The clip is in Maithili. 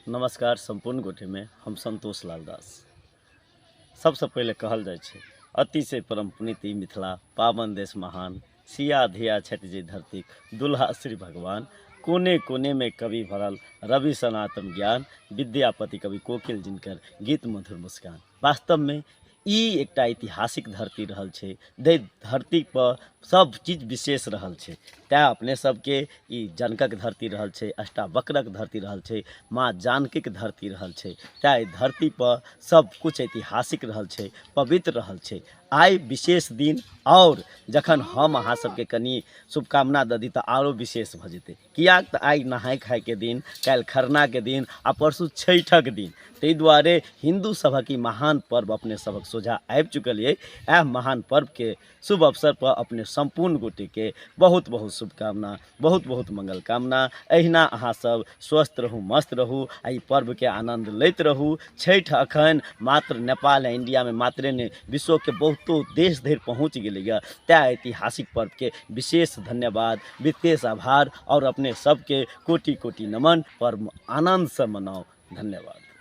नमस्कार सम्पूर्ण गोटेमे हम सन्तोष लाल दास। सबसँ पहिले कहल जाइ छै अतिशय परम पुनीत ई मिथिला पावन देश महान, सिया धिया छथि जे धरतीक दुल्हा श्री भगवान, कोने कोनेमे कवि भरल रवि सनातन ज्ञान, विद्यापति कवि कोकिल जिनकर गीत मधुर मुस्कान। वास्तवमे ई एकटा ऐतिहासिक धरती रहल छै, जाहि धरतीपर सब चीज विशेष रहल छै। तैँ अपने सबके ई जनकक धरती रहल छै, अष्टावक्रक धरती रहल छै, माँ जानकीके धरती रहल छै। तैँ एहि धरतीपर सब किछु ऐतिहासिक रहल छै, पवित्र रहल छै। आइ विशेष दिन, आओर जखन हम अहाँ सबके कनि शुभकामना दऽ दी तऽ आरो विशेष भऽ जेतै, किएक तऽ आइ नहाय खायके दिन, काल्हि खरनाके दिन आ परसू छठिक दिन। ताहि दुआरे हिन्दू सभक ई महान पर्व अपने सभक सोझाँ आबि चुकल अइ। एहि महान पर्वके शुभ अवसरपर अपने सम्पूर्ण गोटेके बहुत बहुत शुभकामना, बहुत बहुत मंगलकामना। एहिना अहाँ सब स्वस्थ रहू, मस्त रहू आ ई पर्वके आनन्द लैत रहू। छठि अखन मात्र नेपाल आ इंडियामे मात्रे नहि, विश्वके बहुतो देश धरि पहुँच गेलैए। तैँ ऐतिहासिक पर्वके विशेष धन्यवाद, विशेष आभार और अपने सबके कोटि कोटि नमन। पर्व आनन्दसँ मनाउ। धन्यवाद।